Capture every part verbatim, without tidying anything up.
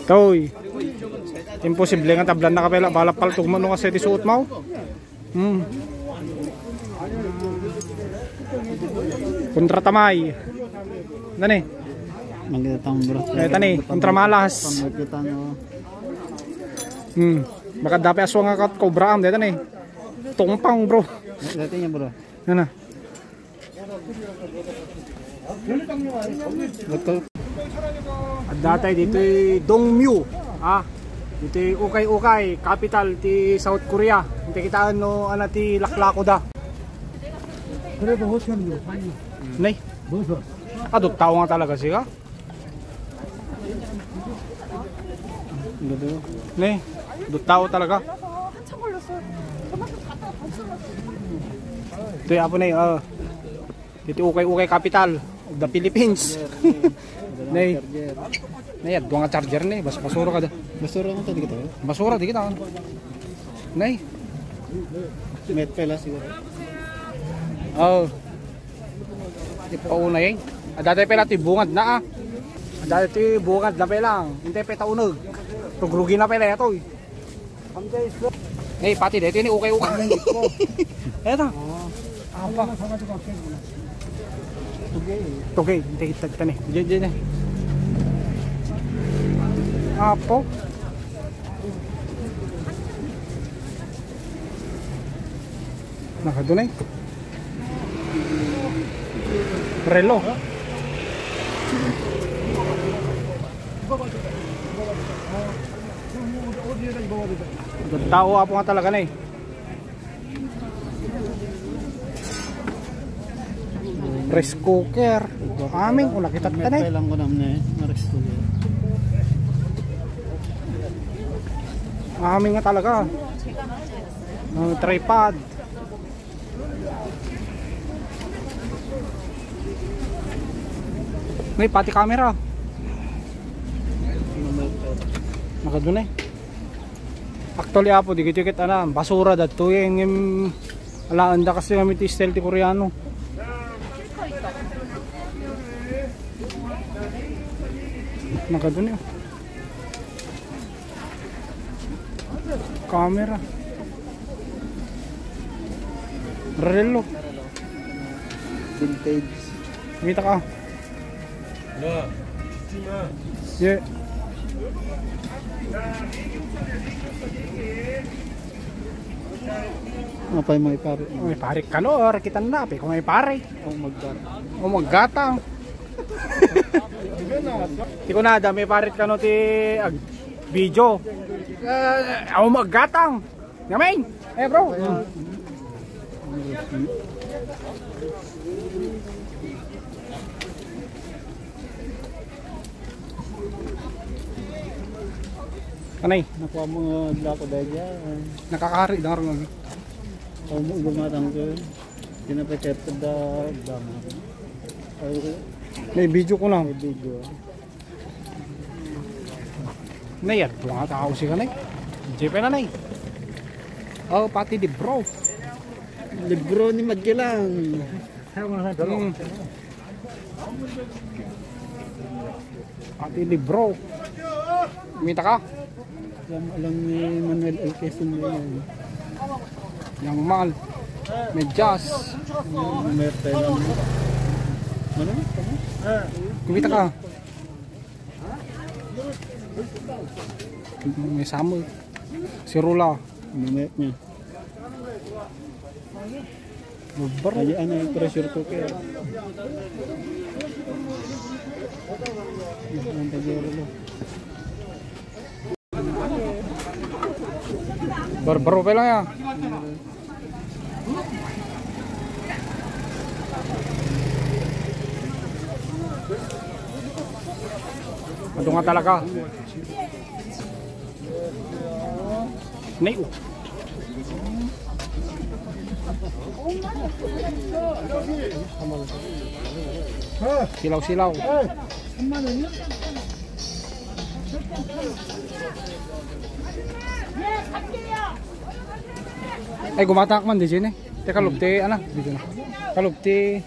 Toy. Imposible nga tablan na kapela, bala paltog man no kasi ti suot mo. Hmm. Kontra tamay. Nani? Magkita tang, bro. Eh, tani, kontra malas. Magkita, no. Hmm. Baka dapat aswang nga kat cobra am, dito ni. Tumpang, bro. Dito niya, bro. Ano? Adda tayo ditoy Dongmyo, ha? Ditoy Ukay-Ukay, capital ti South Korea. Inta kitaan no, ana ti laklako da. Nay. Adu tao nga talaga siya. Ne, adu tao talaga. Ito yung apo na yun, oh. Iti Ukay-Ukay, capital of the Philippines. Nay. Nay, adwa nga charger ni. Bas-, basura ka da. Basura mo to, di kita. Basura, di kita. Nay. Met pala siguro. Oh. Ipauna yan. Adda pala ti bungad na, ah. Adda ti bungad na pala. Hindi pa taunag. Tugrugi na pala ito, eh. Hey, pati dito ni Ukay-Ukay. Eto. Apa? Tugay, tagtagtan eh. Diyan, diyan eh. Apo. Nakadunay. Relo. Tao apo nga talaga na eh. Rice cooker. Aming, una kita. May tanay lang ko naman eh. Rice cooker. Aming nga talaga. Ang tripod. May pati camera. Nakadunay. Actually, apo, di kiti ket ana, basura datto, eh, ngem, alaan da kasi kami ti style ti Koreano. Nakadunay, oh. Camera. Relo. Vintage. Kita ka. Yeah. Apay mo ipare? May pare kano, or kita na, apay ko may pare. O maggatang. O maggatang. Ti kunada, may pare kano ti ag-, video. Eh, o maggatang. Ngamin! Eh, bro! Anay? Nakuha mo nga lako dahil yan. Nakakari, dangar nga. Kung mo gumatang ko, tinapay kaya pa da, dama. Ay, may video ko na. May video. Nay, adto nga tao si kanay. Jeep na, nay. Oh, pati libro. Libro ni Magellan. Mm. Pati libro. Kumita ka? Alam, alam ni Manuel L. Quezon na yan. Yang mal. Medyas. May pera mo. Ano? Kumita ka? May samot. Si Rula. Minute niya. Barbaro. Ay, ano yung pressure cooker? Ang pagkero mo. Barbaro pa lang yan. Adu nga talaga. Nay, oh. Silaw-silaw. Ay, gumatak man, di dyan eh. Teka, lubti, ano? Dito na. Kalubti.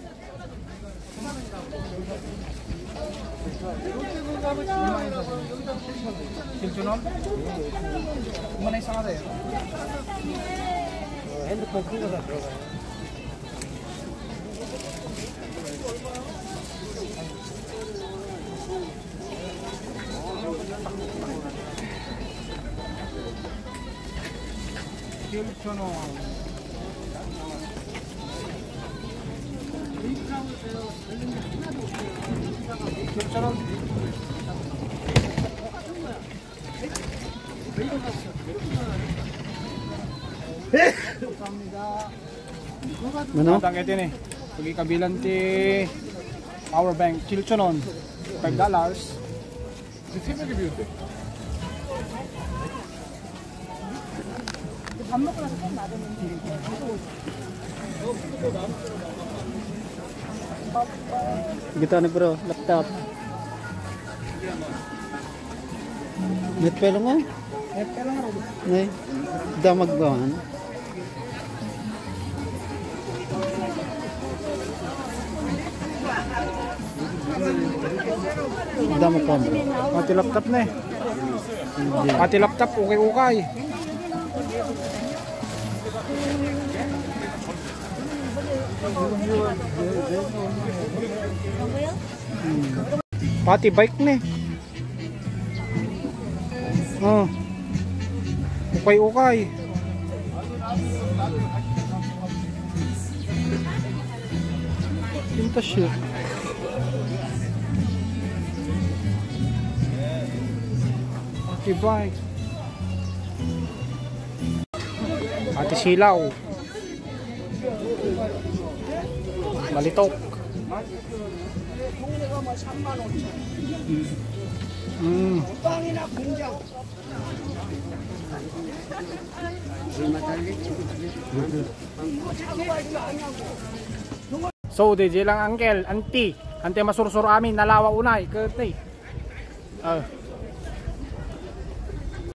칠천 원? Umanay sa kare. 칠천 원. 칠천 원. Ano? Ang dagiti ni. Pagikabilan ti power bank, 칠천 원. Five dollars. Kita ni bro, laptop. Net pelo nga? Net pelo nga, Rob. Nay, damag ba man? Damag pa, bro. Pati laptop na eh. Hindi. Pati laptop, ukay-ukay. Pati bike ni. Oh. Ukay-ukay. Pintas siya. Pati bike. Pati silaw. Balitok. Mm. Mm. So, di lang uncle, auntie. Auntie masursur amin, nalawa unay, kete. Ah.